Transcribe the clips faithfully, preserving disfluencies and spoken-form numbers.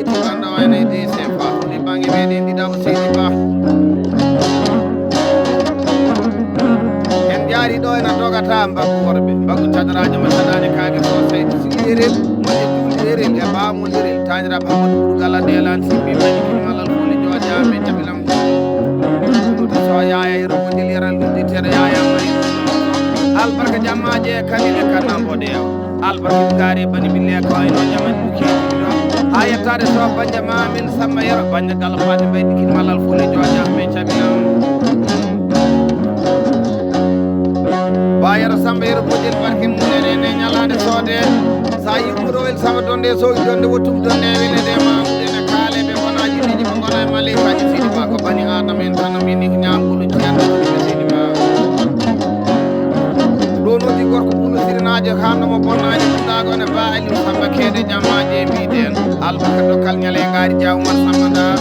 Ɓanɗo wayno e D C Fa, ɗi bannge meɗen ɗiɗaɓo seydi ba. En jaari ɗo ena dogata mbaggu worɓe, mbaggu cadaraajo ma cadaani kaake fof seydi. Sigi erel, moƴƴe duuli erel e baamol erel, taaniraaɓe Amadou Bourgala Ndeelaan Simbi, mbaɗi kimalal fuli jooja, men cabilam. Ɗum so yaaya e rogo jeli yaral ɗum ɗi teɗo yaaya may. Albarka jammaaje e kanine kanam boɗeew. Albarka gaari bani bille ko ayno jaman buki. Ha yettaade so banja ma min Samba Yero banja Gallo Fati Mbaye dikin malal fule jooja me cabinam. Ba Yero Samba Yero bojel barkin munere ne nyalaade soode. Sa yimmuɗo en Samba donde so donde wottum donde wele de ma. Ene kaale ɓe gona jinneji ɓe gona e maleykaji sidi ba ko bani Adama en tan no min ni ko ñaamgulu ceerno ɓe sidi ba. Ɗo noddi gorko Bulu Sirinaajo, kaanno mo bonnaajo, Pulaago ne Ba Aliou Samba Keede, jammaaje e mbiɗen. Albarka dokkal ñale ngaari Jaa Umar Samba Ndaa.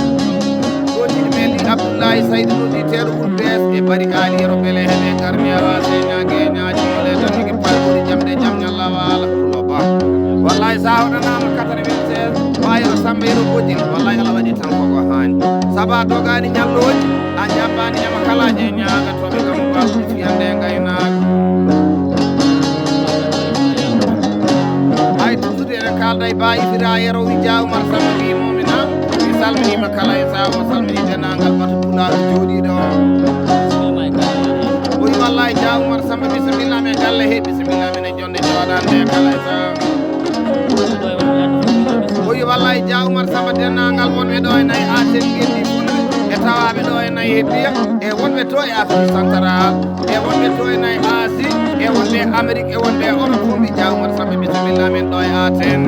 Ɗo jiɗi men li Abdoulaye Saydou noddi teeɗo Wul Bees e Bari Ali Yero Bele heɓe garmi awa sey ñaage e ñaaji mole tan nigi palɓuri jamde jam ñalla waala Pulo Ba. Wallahi sa hoɗanaama quatre-vingt-seize, Ba Yero Samba Yero Bojil, wallahi Alla waɗi tan koko haani. Saba dogaani ñallooji, a ñabbaani ñama kalaaji e ñaaga. Toɓe kam baɗɗum fiyande e ngaynaaka. Hay toujours eɗen kaalda e Ba Isira Yero wi Jaa Umar Samba wi momina. Mi salminiima kala e sawo, salmini denangal batu pulaaru jooɗiiɗo o. O wi wallahi Jaa Umar Samba bisimilla men galle he, bisimilla men e jonde jooɗande e kala e sawo. O wi wallahi Jaa Umar Samba denndaangal wonɓe ɗo e nayi Asen ngenndi Fuuta e tawaaɓe ɗo e nayi e Biya e wonɓe to e Afrique Central e wonɓe to e nayi Asie e wonɓe e Amérique e wonɓe e Europe fof mbi Jaa Umar Samba bisimilla men ɗo e Aten.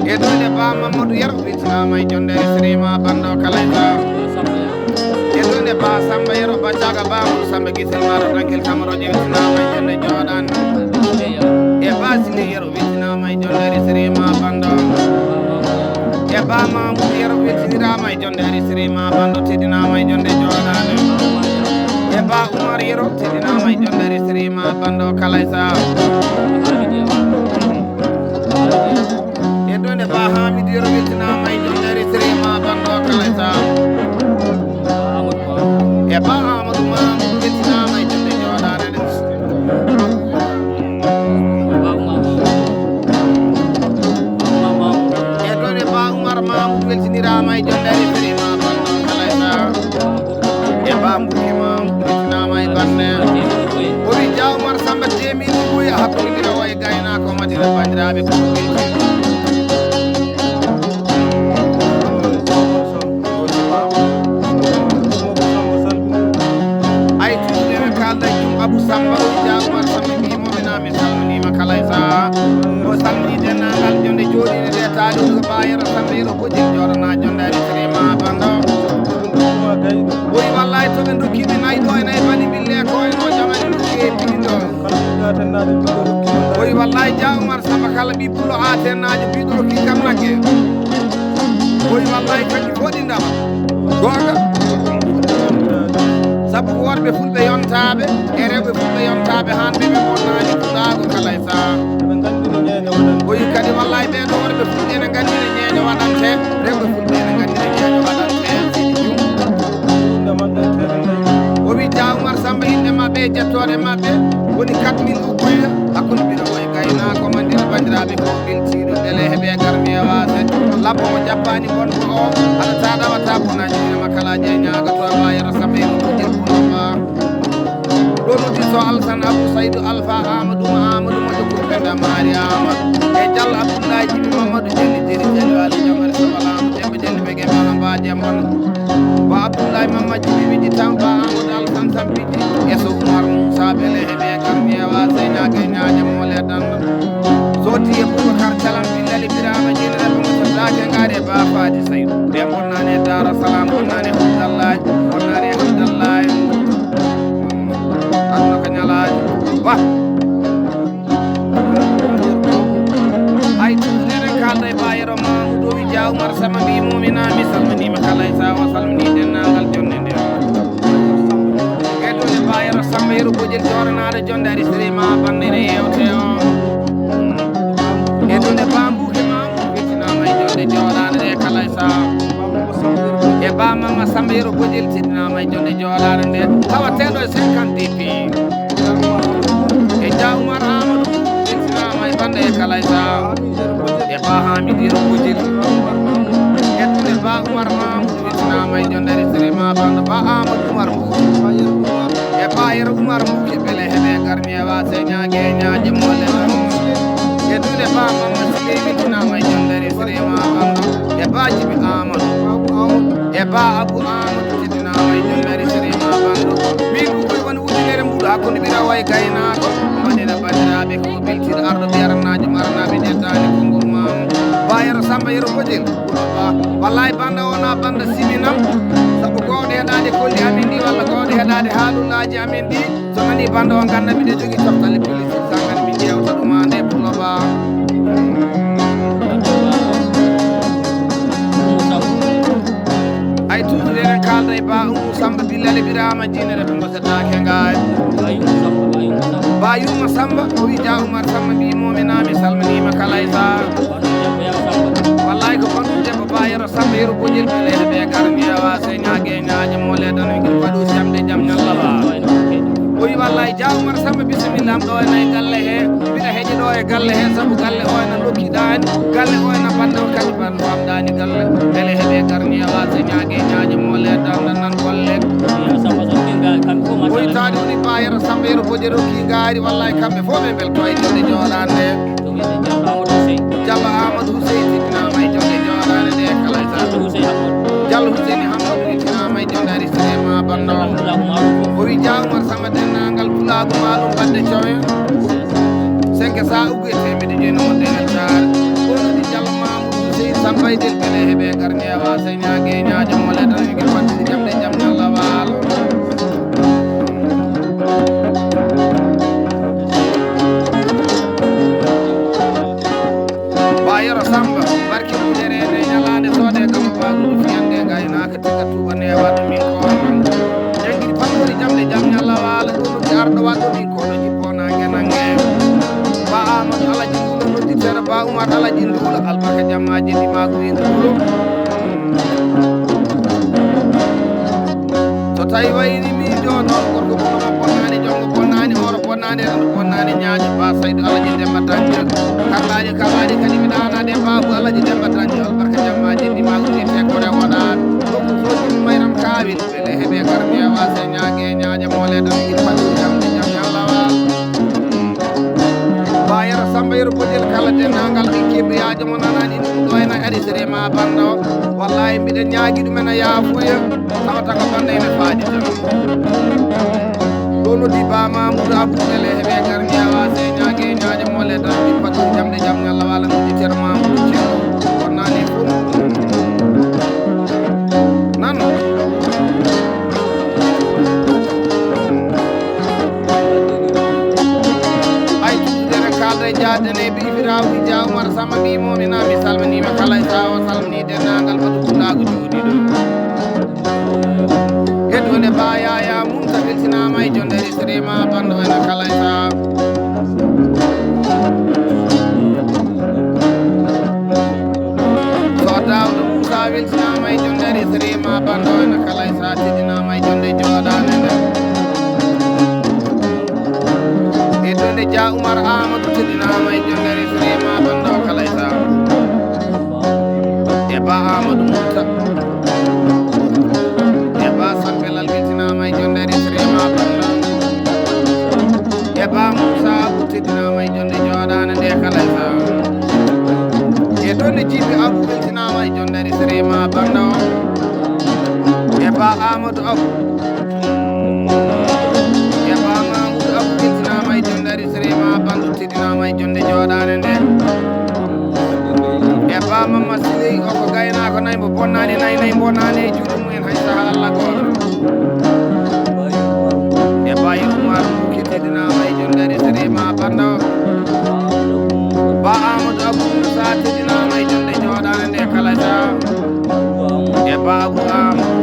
E ɗo nde Ba Mamadou Yero weltinaama e jonde Sirima Bando kala e sawo. E ɗo nde Ba Samba Yero Ba Caga Ba Amadou Samba Gisel Maro Dankel Kamaro weltinaama e jonde jooɗan. E Ba Sile Yero weltinaama e jonde ari Sirima Bando. E Ba Mamoudou Yero weltinaama e jonde ari Sirima Bando, teddinaama e jonde jooɗaande. E Ba Umar Yero teddinaama e jonde ari Sirima Bando kala e sawo. E ɗo nde Ba Hamidou Yero weltinaama e jonde ari Sirima Bando kala e sawo. E Ba Amadou Mamoudou weltinaama e jonde jooɗaande nde. E ɗo nde Ba Umar Mamoudou weltiniraama e jonde ari Sirima Bando kala e sawo. E Ba Mbuki Mamoudou weltinaama e bande. O wi Jaa Umar Samba temin buya hakkunde Biro Way Gaynaako Madina banndiraaɓe ko Ay tuuɗe ɓe kaalda jum Abou Samba o Jaa Umar Samba mbi momina mi salminiima kala e saha. O salmini denndaangal jonde jooɗiiɗe ɗe taaliɓe ko Ba Yero Samba Yero Bojel jooɗana jonde ari Sirima Bando. O wi wallahi to ɓe ndokkiiɓe nayi ɗo e nayi bani bille ko en o jamani ndokkee piɗiɗo. O wi wallahi Jaa Umar Samba kala ɓi pulo atennaajo biɗo rokki kam nagge. O wi wallahi kanki foɗindama. Goonga. Sabu ko worɓe fulɓe yontaaɓe e rewɓe fulɓe yontaaɓe hanɓe ɓe bonnaani pulaago kala e saha. O wi kadi wallahi ɓee ɗo worɓe fulɓe ene nganndi ne ñeeño waɗante, rewɓe fulɓe ene nganndi ne ñeeño waɗante. O wi Jaa Umar Samba innde maɓɓe e jettooɗe maɓɓe woni quatre mille ubuya hakkunde Biro Way Gaynaako Madina banndiraaɓe ko biltiiɗo ɗele heɓe garmi e waase labbo mo jappaani bonko o aɗa taɗawata bonaaji ina ma kalaaji e ñaagato a waayata Samba e ɗum ko jel puno ma. Ɗo noddi so Alsan Abou Saydou Alpha Amadou ma Amadou moƴƴo ko penda maari Amadou e Diallo Abdoulaye Jibi Mamadou Jelli Jeri Jelli Wali Jamari Sobalama Demba Jelli Bege Mama Mbaje Mon. Ba Abdoulaye Mama Jibi Wiji Tamba Amadou Alsan Sambiji e so Umar Moussa Bele heɓe kam yewa Seyna Gaynaje Mole Danda. Soti e Boubacar Calam Billali Birama Jeni Rabbi Moussa Dake Ngare Ba Fadi Saydou. Ɓe bonnani e Dara Salam bonnani e Abdallahi bonnani e Abdallahi. Aduna ko ñalaaɗi. Wah. Ay tuuɗere kaalda e Ba Yero Mamoudou wi Jaa Umar Sama mbi mumina mi salminiima kala e sawa salmini denndaangal jonde nde. E ɗo nde Ba Yero Samba Yero Bojel jooɗanaaɗo jonde ari sere ma bannere yewte o. E ɗo nde Ba Mbuke ma. Weltinaama e jonde Jooɗaande nde kala e saha. E Ba Mamma Samba Yero Bojel teddinaama e jonde jooɗaande nde. Tawateeɗo e cinquante D P. E Dia Oumar Amadou teddinaama e bande e kala e saha. E Ba Hamidou Yero Bojel. E ɗum e Ba Oumar Mamadou teddinaama e jonde e sere ma bande. Ba Amadou Oumar Mbow. E Ba Yero Oumar Mbow. Bele heɓe garmi e wase ñaage ñaaje mole. E duuɗe Ba Mamma Sile teddinaama e jonde e sere ma bande. E Ba Jibi Amadou. E Ba Abou Amadou teddinaama e jonde e sere ma bande. Min ko koy woni wujunere mbuɗo hakkunde ɓira way gaynaako. Mbaɗena banndiraaɓe ko beltiiɗo arɗo ɓe aranaajo maranaaɓe ndettaani konngol maamu. Ba Yero Samba Yero Bojel. Wallaahi banda wona banda siminam. Sabu ko ɗe heɗaade kolli amin ɗi walla ko ɗe heɗaade haalullaaji amin ɗi. So nani banda on ganda miɗo jogii coftale publicité sa ngani min ƴeewta ɗum ande pour le ba. Ay toujours eɗen kalda e Ba Oumou Samba Billal e Birama Jinere. Seddake ngaari. Ba Yuma Samba, Ba Yuma Samba. Ba Yuma Samba, o wi Dia Oumar Samba mbi momi nami salminima kala e saha. Wallahi ko bandu debbo Ba Yero Samba Yero Bojel bele heɓe garmi e wase ñaage ñaaje mole dan wi ko faɗo jamde jam ñalla ba. O wi wallahi Dia Oumar Samba bisimilla am ɗo e nay galle he. Mbiɗa heƴi ɗo e galle he sabu galle o ena lokki ɗaani. Galle o ena bande o kadi bande o am ɗaani galle. Bele heɓe garmi e wase ñaage ñaaje mole dan nan golle. Boytaade woni Ba Yero Samba Yero Bojel rokki ngaari, wallahi kamɓe fof ɓe mbelto e jonde jooɗaande. Jallo Amadou Hussein teddinaama e jonde jooɗaande nde kala e saha. Jallo Hussein Hammadou teddinaama e jonde ari sere ma banno. O wi Dia Oumar Samba denndaangal pulaagu maalum ɓadde cowe. Senke sa uggu e teemedde joyi no wonde weltaare. Gonɗo ɗi Jallo Mamoudou Hussein Samba e Del Bele heɓe garmi e wase ñaage ñaaje mole tan wi ko fadde jamɗe jam ñalla waalo. Ba Yero Samba, barke ɓuuɗere e nde ñalaande soode kama faagudu fiyande ngaynaaka tika tuuba newa ɗum min ko on. Jangiri fannori jamɗe jam ñalla waalo ɗum ɗi arɗo waɗɗo min ko ɗo jippo nange nange. Ba Amadou Alaji Nduulo nodditere Ba Oumar Alaji Nduulo albarka jamma jeddi maagu wi Nduulo. So tawi wayni miijo noon gorko ɓurɗo mo bonnaani, jonngo bonnaani, hooro bonnaani, renndo bonnaani, ñaajo Ba Saydu Alaji Demba Dañde. Karlaajo karlaaji kadi mi ɗaanaade Baabu Alaji Demba Dañde. Albarka jamma jeddi maagu wi te ko rewoɗaa. Ɗum ko soji mi mayram kaawil. Bele heɓe garmi e wase ñaage ñaaje mole tan wi fatu jamde jam ñalla waalo. Ba Yero Samba Yero Bojel kala denndaangal ɓe keɓe yaajo mo nanaani ɗum ɗo ena ari sere ma banndo. Wallahi mbiɗa ñaagi ɗum ena yaafuya. Tawata ko bannde ene faaji tan. Ɗo noddi Ba Mamoudou Abou Bele heɓe garmi e wase ñaage ñaaje mole tan wi fatu jamde jam ñalla waalo noddi Ceerno Mamoudou Ceerno. Wonnaani fof. Nan. Ay tuddere kalda e jaadene ɓe ifira wi Dia Oumar Samba mbi momi na mi salminima kala e saha o salmini denndaangal ɓatu pulaagu jooɗiɗo. Heddude Ba Yaya Munta beltinaama e jonde risrima banndo ena kala e saha. So Daawda Muusa weltinaama e jonde ari sere ma banndo ena kala e saha teddinaama e jonde jooɗaande nden. E jonde Dia Oumar Amadou teddinaama e jonde ari sere ma banndo kala e saha. E Ba Amadou Moussa. E Ba Sambelal weltinaama e jonde ari sere ma banndo. E Ba Moussa Abou teddinaama e jonde jooɗaande nde kala e saha. E ɗon e jiiɓi Abou weltinaama e jonde ari sere ma banndo. E Ba Amadou Abou. E Ba Mamoudou Abou weltinaama e jonde ari sere ma banndo teddinaama e jonde jooɗaande nde. E Ba Mamma Siley o ko gaynaako nayi mbo bonnaani nayi nayi bonnaani e juuɗe mumen hay saha Allah gooto. E Ba Yero Oumar Mbuki teddinaama e jonde ari sere ma banndo. Ba Amadou Abou Moussa teddinaama e jonde jooɗaande nde kala saha. E Ba Abou Amadou.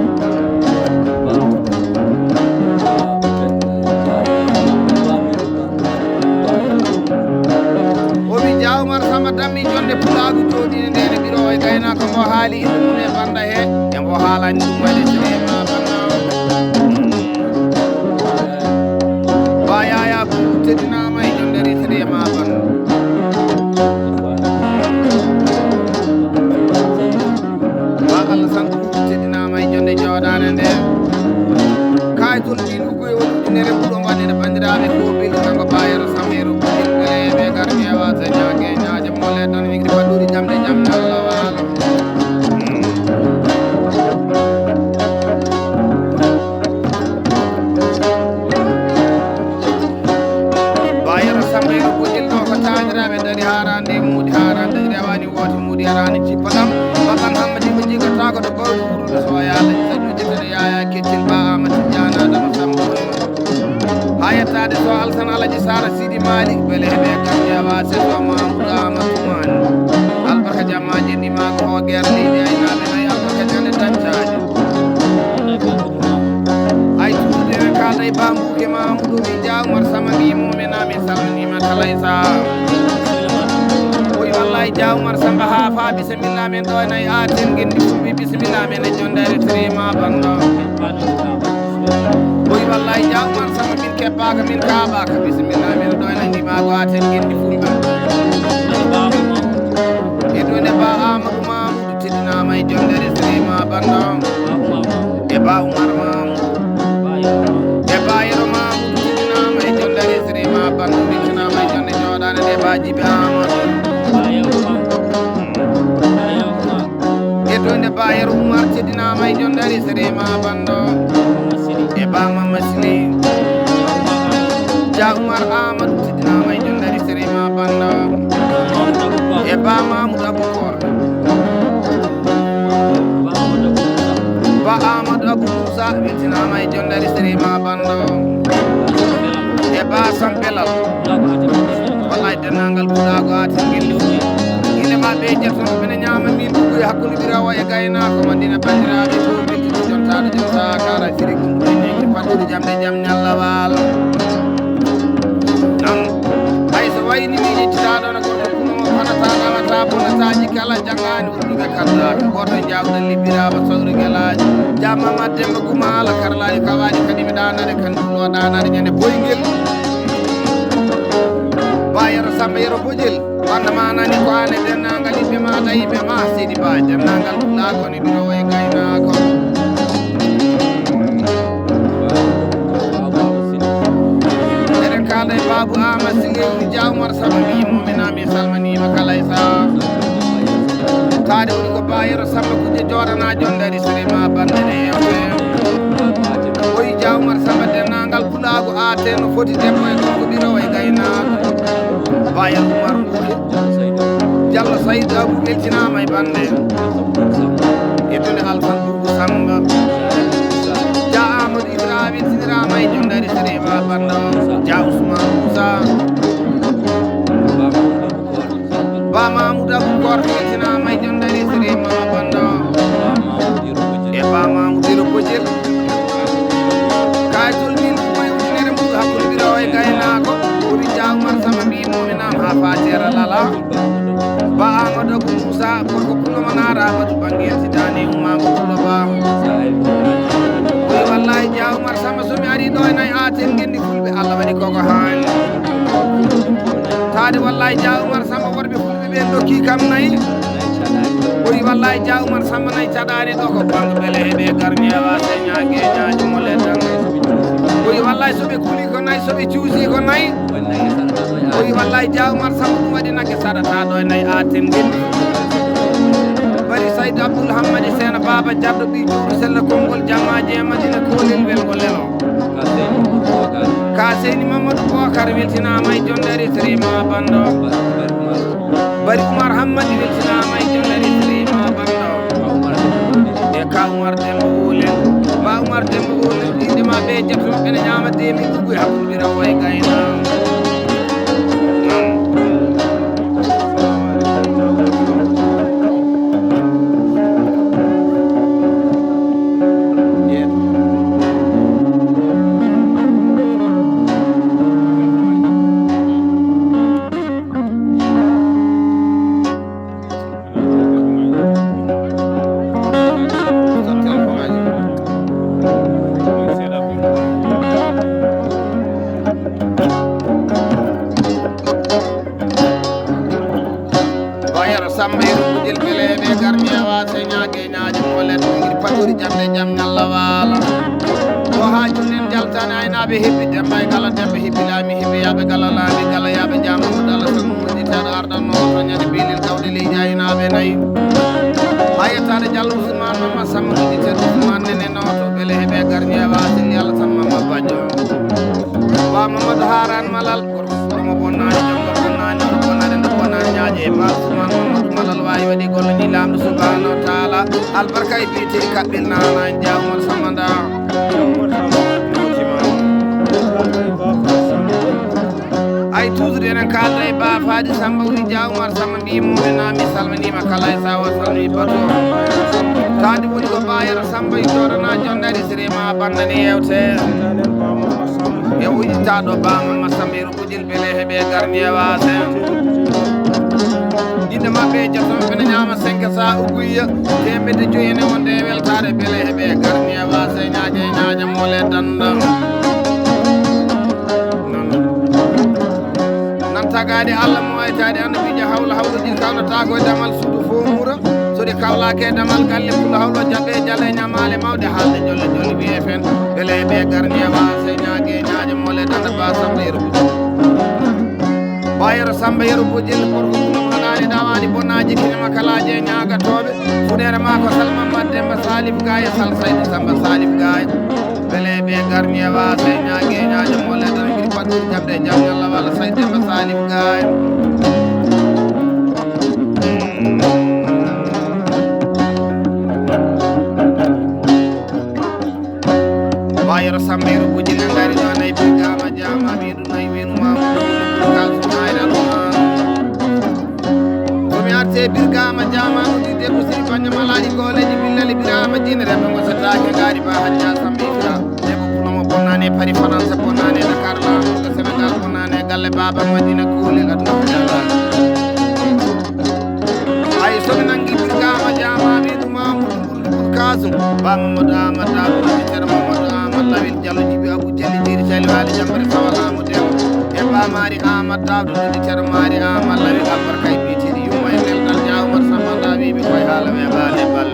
O wi Dia Oumar Samba dammi jonde pulaagu jooɗiinde nde ne ɓiro e gaynaako. Na ko mbo haali inde mum e banda he, e mbo haalani ɗum waɗi sirema banda. Ba yaya ko teddinama e jondere sirema banda. Ba Allah san ko teddinama e jonde jooɗaande nde. Kaytol ɓilu ko e woni ujunere ɓuɗo mbaɗene bandiraɓe ko ɓilu kanko bayero sameru ɓilu ɓe garmi e wasa ñaage ñaaje mole tan wigri faɗɗude jamde jamde Allah waalo. Bayero sambe ko ɓoƴel ɗo ko taaniraaɓe dari haarande muudi haarande rewani woote muudi araani cippaɗam. Bakan hammadi ko jigataako ɗo ɓawɗo wurude so yaala saɗude kadi yaya keccel ba amati jana dama sambo. Ha yettaade so alsan alaji sara sidi malik bele heɓe kam yawa se to mamuda amatuman. Albarka jamaje ndima ko gerli de ay naɓe ay albarka jande dancaaji. Ay tuude kala e bambuke mamudu wi ja umar sama mi mumen ami salmini ma kala isa. Oy wallahi ja umar samba ha fa bisimilla men ɗo nayi aten gendi fulɓe bisimilla men e jondere trima banno. Oy wallahi ja umar samba min kebbaka min kaɓaka bisimilla men ɗo nayi ndimago aten gendi fulɓe. E ɗo ne ba amadou mamoudou teddinama e jondere trima banno. E ba umar mamoudou e ba yero mamoudou teddinama e jondere trima banno wiccinama e jonde joɗane nde ba jibi amadou. E to nde ba yero umar teddinama e jondere trima banno. E ba mama sili ja umar amadou teddinama e jondere trima banno. E ba mamoudou abou kor ba amadou abou moussa weltinama e jondere trima banno. E ba sampelal wallay dennangal puɗago atingel ine ma ɓe jettono ɓene ñama min ɗuɗu e hakkude ɓirawo e gaynako mandina bandiraɓe to ɓe jontaɗo jonta kara siri gumɗuɗe negi faddude jamde jam ñalla waalo. Nan hay so wayni mi yeccitaɗo no gorko kuno mo fanata ɗamata bonataji kala jangani uɗɗuɓe kaddaka goto e jawɗe libbiraɓe sawri gelaji jamma maddemba gumala karlaji kawaji kadi mi ɗanade kan ɗuɗo ɗanade ñande boygel. Ba yero samba yero bojel wanda manani ko ane dennangal yimɓe ma ɗayiɓe ma sidi ba dennangal ɗuɗa koni ɓiro e gaynako. Eɗen kalda e babu ama singewri ja umar samba mi muminami salmanima kala e sa. Taade woni ko ba yero samba kuje joɗana jondari sirima bandene yewte. Oyi ja umar samba dennangal pulago aten no foti debbo e gorko ɓiro e gaynako. Ba yero umar mbuɗe jallo saydu abu weltinama e bande. E tone alfan bubu samba ja amadou ibrahim sinirama e jondari sirima banda ja ousmane moussa. Ba mamoudou abou kor weltinama e jondari sirima banda. E ba mamoudou iro bojel kaytol min koye ujunere mbuɗo hakkude ɓiro e gaynako. Ko wi ja umar samba mbi muminam ha fatera lala. Ba amadou abou moussa gorko pullo manara abadou bangel sidani ummago pullo ba. Oyi wallahi ja umar samba somi ari ɗo e nayi aten gendi fulɓe allah waɗi koko hani. Taade wallahi ja umar samba worɓe fulɓe ɓe dokki kam nayi. Oyi wallahi ja umar samba nayi caɗani ɗo ko bango bele heɓe garmi e wasa ñague ñaji mo leɗɗan. Oyi wallahi soɓe kuli ko nayi soɓe cuusi ko nayi. Oyi wallahi ja umar samba ɗum waɗi nagge saɗata ɗo e nayi aten gendi. Bari saydo abdoul hammadi sena baba jarɗo ɓi juru sella konngol jamaji e madina kolel welgo lelo. Ka seyni mamadou bokar weltinama e jondari trima bando. Bari umar hammadi weltinama e jondari trima bando. E ka umar dembo wulen ba umar dembo wulen inde ma ɓe jabto ɓene ñama demi ɗuɓu e hakkude rawo e gayna. Tambayru kujil bele be garniya wa senya ke nyaji mole tungir paduri jamde jam nyalla wala. Ko haju nin jaltana ayna be hibbi demba e gala dembe hibbi lami hibbi yabe gala lami gala yabe jam dala samu di tada arda no to nyadi bilil tawde li jayna be nay. Ayata de jallu Usman mama samu di tada Usman ne no to bele be garniya wa sin yalla sama ma bajo. Ba Mamadou Haran Malal. Kono bonnaani, jom bonnaani, bonnaani, bonnaani ñaaje e Ba Usman Mamadou Malal waawi waɗi golle ni laamɗo subhanahu wa taala. Albarka e biitiri kaɓɓel naana en jaaw mon samanda. Ay toujours enen kaalda e Ba Fadi Samba woni jaaw Umar Samba mbi mo ena mi salminiima kala e sawa salmi bato. Taadi woni ko Ba Yero Samba e joɗana jonnari sirima bandani yewte. E wujitaaɗo Ba Mama Samba e Kujil bele heɓe garniya wasen. Inde maɓɓe e jotom ɓe ñaama cinq cents uguya. Temedde joyi ene wonde e weltaare bele heɓe garniya wasen ñaaje ñaaje mole danda. Nan tagaade Allah mo aytaade annabiijo hawla hawlojin kawnataako e damal suudu fof mura. So ɗi kawlaake e damal galle pula hawlo jaɓe jale ñamaale mawɗe haalde jolle jolle wiye fen. Bele ɓe garniya wasen ñaaje ñaaje mole danda ba Samba Yero Bujil. Ba Yero Samba Yero Bujil korko ɗum haɗaani dawaani bonaaji kinema kalaaji e ñaagatooɓe. Fuɗeere maa ko Salma Mademba Salif Gaye Sal Saydu Samba Salif Gaye. Bele ɓe garniya wasen ñaaje ñaaje mole danda giri paɗɗuri jamɗe jam yalla walla Saydu Demba Salif Gaye. Bayero Samba Yero Bujil ngari ɗo nayi birgama jama ɓiɗu nayi wenu ma. Kasu mayra ɗuma. Komi arte birgama jama ɗo ɗi debbo siri banya malari goleji billali birama jine remɓe mo setake ngari ba hajja Samba Yero. Debbo puno mo bonnane Paris France bonnane Dakar la ko Sénégal bonnane galle baba Madina kuli la ɗum. Ay so ɓe nangi birgama jama ɓiɗu ma. Kasum, Ba Mamadou Amadou Dawdo, Dicere Mamadou Amadou Lawil Diallo Jibi Abou Diallo Diri Sali Wali Jambare Sawal Amadou Dem. E Ba Mari Amadou Dawdo, Dicere Mari Amadou Lawil Abbar Kay Bitiri Yuma e Lel Dal Diaw Mar Samba Dawi Bi Koy Hala We Ba Ne Bal.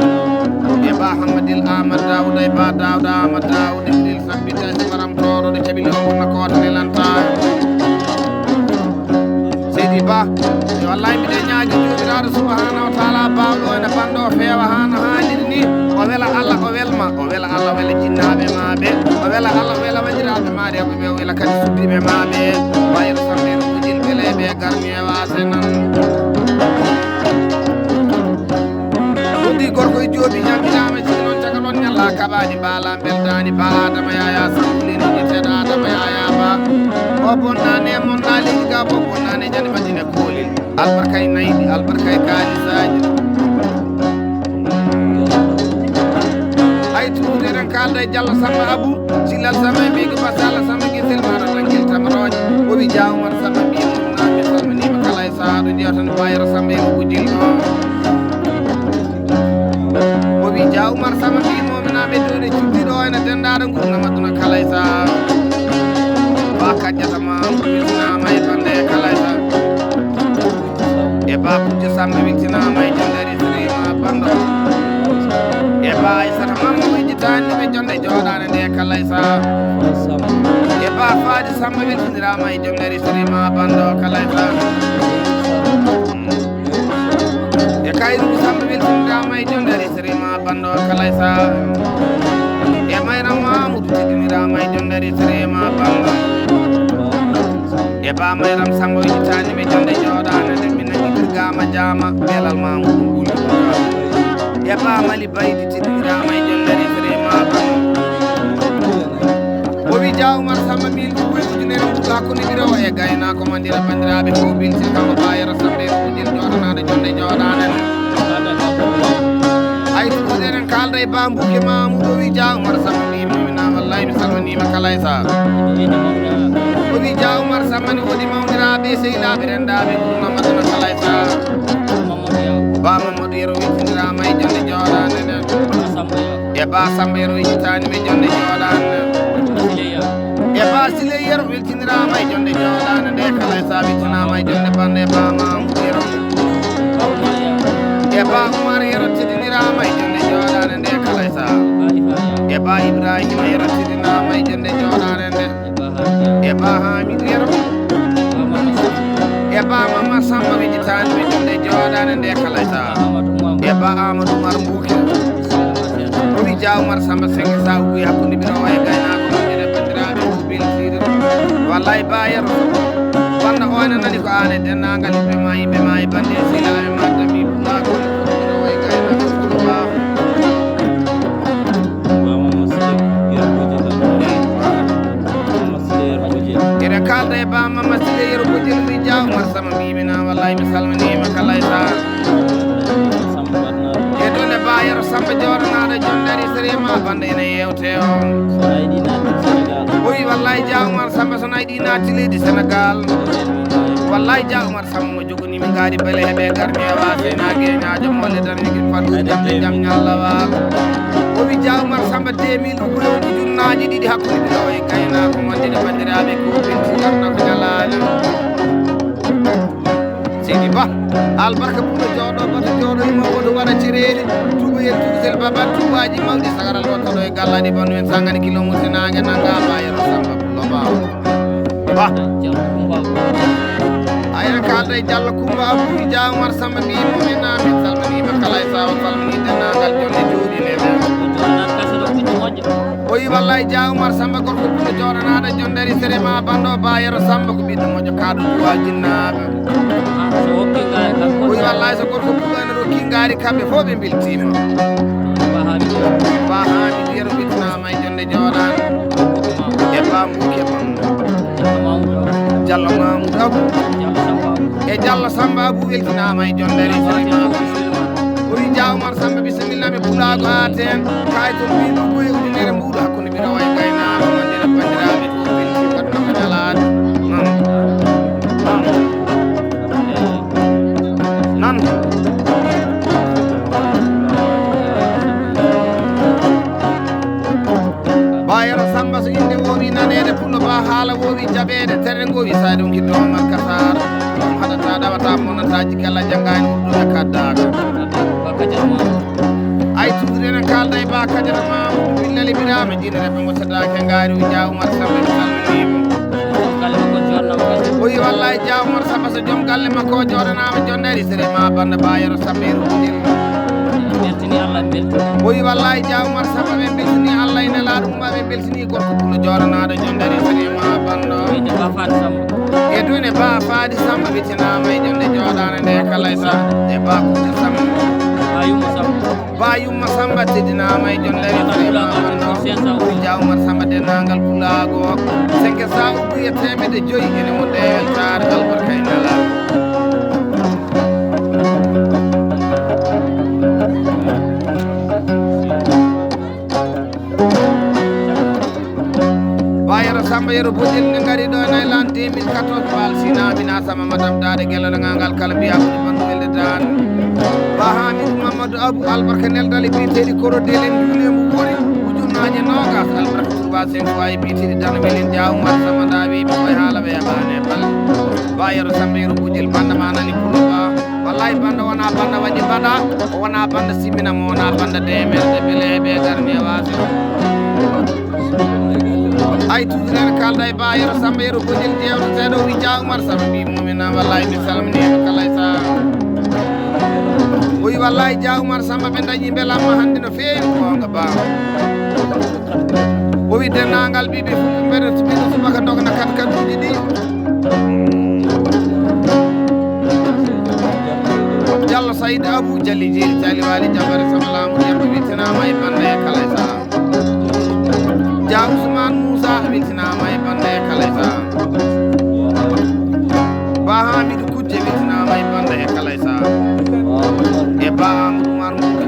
E Ba Hamadil Amadou Dawdo, e Ba Dawdo Amadou Dawdo, Dil Sambita Simaram Toro, de Kabili Omar Nakota ne Lanta. Seydi Ba, yo Allah mbiɗen ñaagi Joomiraaɗo subhanahu wa taala baawɗo ene banndo feewa haa no haaliri ni. O wela Allah, o welma, o wela Allah, wela jinnaaɓe ma ɓe, o wela Allah, wela wajiraaɓe ma rewɓe ɓe, o wela kadi suddiiɓe ma ɓe. Wayro Samba Yero Bujil bele ɓe garni e waase nan. Ɗum ɗi gorko e joobi ñamiraama jigi noon caka ɗon ñalla kaɓaani mbaala. Beldaani Ba Adama Yaya Samb lini ƴetteeɗo Adama Yaya Ba. O bonnaani e monɗa leydi ga fof bonnaani e ñande Madina Koolel. Albarka e nayɗi, albarka e kaalisaaji. Ay tuuti eɗen kaalda e Jallo Samba Abu, Sillal Samba e Mbiigo Ba Sala Samba Gisel Mara Dangel Tamarooje. O wi Jaa Umar Samba mbiimo ɗum naan mi salminiima kala e sahaa ɗo jewtan Bayero Samba e Bujil ɗo. O wi Jaa Umar Samba mbiimo Nameddude cuddiɗo ene denndaade ngurnam aduna kala e sahaa. Ba kajjata ma weltinaama e bannde e kala e sahaa. E ba kujjo Samba weltinaama e jondari sirima bannda. E ba Aysata Mamma wejjitaani ɓe jonde jooɗaane nde kala e sahaa. E ba Faadi Samba weltiniraama e jondari sirima bannda kala e sahaa. E Kayru Samba weltiniraama e jondari sirima bannda kala e sahaa. E Mayra Mamudu teddiniraama e jondari sirima bannda. E Ba Mayram Samba wejjitaani ɓe jonde jooɗaane nde min nangi birgama jaama belal Mamudu Nguli. E Ba Mali Baydi teddiniraama e jondari sirima bannda. O wi Jaa Umar Samba mil ɗum ɓuri ujunere mbuɗo hakkunde ɓirowo e gaynaako mandira banndiraaɓe fof bilti kanko Bayero Samba e Bujil jooɗanaaɗo jonde jooɗaane nde. Ay tuuti eɗen kaalda e Ba Mbuuke Mamudu o wi Jaa Umar Samba mbiimo mi na wallahi mi salminiima kala e sahaa. O wi Jaa Umar Samba ne woodi mawniraaɓe e sehilaaɓe renndaaɓe ngurnam aduna kala e sahaa. Ba Mamadou Yero weltiniraama e jonde jooɗaande nde. E Ba Samba Yero wejjitaani mi jonde jooɗaande nde. E Ba Sile Yero weltiniraama e jonde jooɗaande nde kala e sahaa weltinaama e jonde bannde Ba Mamadou Yero. E ba Umar yero tidiniraama e jonde jooɗaande nde kala e saha. E ba Ibrahima yero tidiniraama e jonde jooɗaande nde. E ba Hamidu yero. E ba Mama Samba wejitaani e jonde jooɗaande nde kala e saha. E ba Amadou Umar Mbuuki. O wi Jaa Umar Samba senge sa uwi hakkunde biro waye gaynaako moƴƴere bandiraɓe ko biltiiɗo. Wallay ba yero. Banda o ene nani ko aan e denndaangal yimɓe ma, yimɓe ma e bande e sehilaaɓe ma, dami pulaagu. Biro waye gaynaako ko ba. Eɗen kaalda e ba Mama Sile yero ko jeli wi Jaa Umar Samba mbimi na wallay mi salminiima kala e saha. E ɗo nde ba yero Samba jooɗanaaɗo jonde ari sere ma bande ene yewte o. O wi wallay Jaa Umar Samba so nayi ɗi naati leydi Senegal. Wallay Jaa Umar Samba mo jogani mi ngaari bele heɓe garmi e waase na geñaajo mole darnigi fadu jamde jam ñalla waalo. O wi Jaa Umar Samba deux mille ko yewti junnaaji ɗiɗi hakkunde ɓiɗo e gaynaako wonde ne banndiraaɓe ko ɓe arna ko ñalaali. Seydi Ba, albarka ɓurɗo jooɗo, bato jooɗo e mawɗo waɗa cereeli, tuuba en tuusel baba, tuubaaji mawɗi sagaral wattoɗo e galladi banu en sangani kilo musi naange nanga ba yero Samba Pullo Ba. Ba. Aya kalda e Jallo Kumba Abu Jaa Umar Samba mi mo en amin salmini ma kala e sawa salmini dennagal jonde jooɗi ne ɓe. O yi wallay Jaa Umar Samba gorko ɓurɗo jooɗanaɗo jonde ari sere ma bando ba yero Samba ko ɓiɗɗo moƴƴo kaɗo duwa jinnaɓe. O yi wallay so gorko ɓurɗo ene rokki ngaari kamɓe fof ɓe biltima. Ba haami yero ɓittinama e jonde jooɗaɗo. E ba Mbuuki e Bambo. Jallo Mamoudou Abou. E Jallo Samba Abou weltinaama e jonde ari sere ma. O wi Jaa Umar Samba bisimilla mi pulaago haa teen. Kaay to mbiɗo ko e ujunere mbuuɗo hakkunde mbiɗo wayi gaynaako wondira banndiraaɓe ko welti waɗno ko ñalaade. Nan. Nan. Nan. Ba yero Samba so innde woowi naneede, pullo ba haala woowi jaɓeede, terɗe ngoowi so a ɗum kiddo Omar Kasar. Ɗum haɗata, ɗawata, monata, jikkala janngaani, urɗuɓe kaddaaka. Ay tuudude enen kaalda e ba Kajata Mamadou Billali Birama, jiinere ɓe ngottataake ngaari o Jaa Umar Samba mi salminiima. O yi wallaahi Jaa Umar Samba so joom galle makko o jooɗanaama jonde ari sere ma banda ba yero Samba e rubudin. Beltini Allah, beltini. O yi wallaahi Jaa Umar Samba ɓe beltini Allah e nelaaɗo mum ɓe beltini gorko pullo jooɗanaaɗo jonde ari sere ma bando. Wiyde Ba Faty Samba. E dune ba Faty Samba witinaama e jonde jooɗaande nde kala e sa e ba Kuuta Samba. Ba Yumma Samba. Ba Yumma Samba teddinaama e jonde ari sere ma bando. Jaa Umar Samba denndaangal pulaago. Senke sa ubbi e teemedde joyi ene wonde e weltaare albarka e nelaaɗo. Ba yero Samba yero Bojel ne ngari ɗo e Naylan deux mille quatorze bal sina bina sama madame Dade Gello le ngangal kala mbiya ko bandu welde dan. Ba Hamidou Mamadou Abou albarka nel dali bi tedi koro delen dule mu wori ujunnaje nogas albarka turba sen ko ay bi tedi dan melen Jaa Umar Samba ndawi ɓe koy haala ɓe yaɓane bal. Ba yero Samba yero Bojel banda manani pulo ba. Wallaahi banda wona banda waɗi mbaɗa, o wona banda simina mo wona banda deemerde bele ɓe garni e waasi. Ay tuuti nen kalda e ba yero Samba yero Bojel jewteteɗo wi Jaa Umar Samba mbi mumina wallaahi mi salminiima kala e saha. O wi wallaahi Jaa Umar Samba ɓe dañi mbelamma hannde no feewi goonga ba. O wi denndaangal ɓiɓɓe fof mbeɗa mbiɗa subaka dogna kat katuuji ɗi. Jallo Sayid Abou Jali Jeeri Tali Waali Jabare Sama Laamu Demba witinaama e banda e kala e saha. Jaa Ousmane Moussa witinaama e banda e kala e saha. Ba Hamidou Kujje witinaama e banda e kala e saha. E Ba Amadou Oumar Moussa.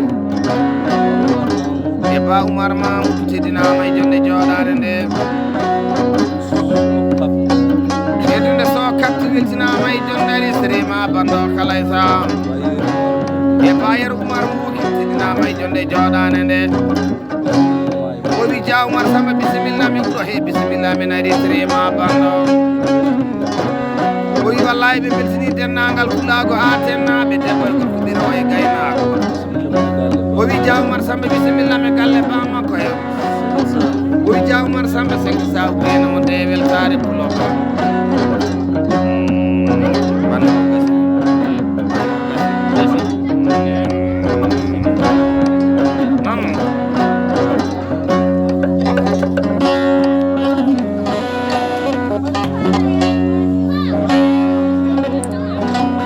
E Ba Oumar Mamoudou teddinaama e jonde jooɗaade nde. Heddude so katti weltinaama e jonde ari sere ma bando kala e saha. E Ba Yero Oumar Mbuuki teddinaama e jonde jooɗaande nde. O wi Jaa Oumar Samba bisimilla min wuro he bisimilla min ari sere ma bando. O wi wallaahi ɓe beltini denndaangal pulaago haa tennaaɓe debbo e gorko ɓiro e gaynaako. Jaw Umar Sambe, bisimilla, mi galle ba makko ya. Ɓuri Jaw Umar Sambe, sengi saw beno mo dewel sare pulo ba. Bano.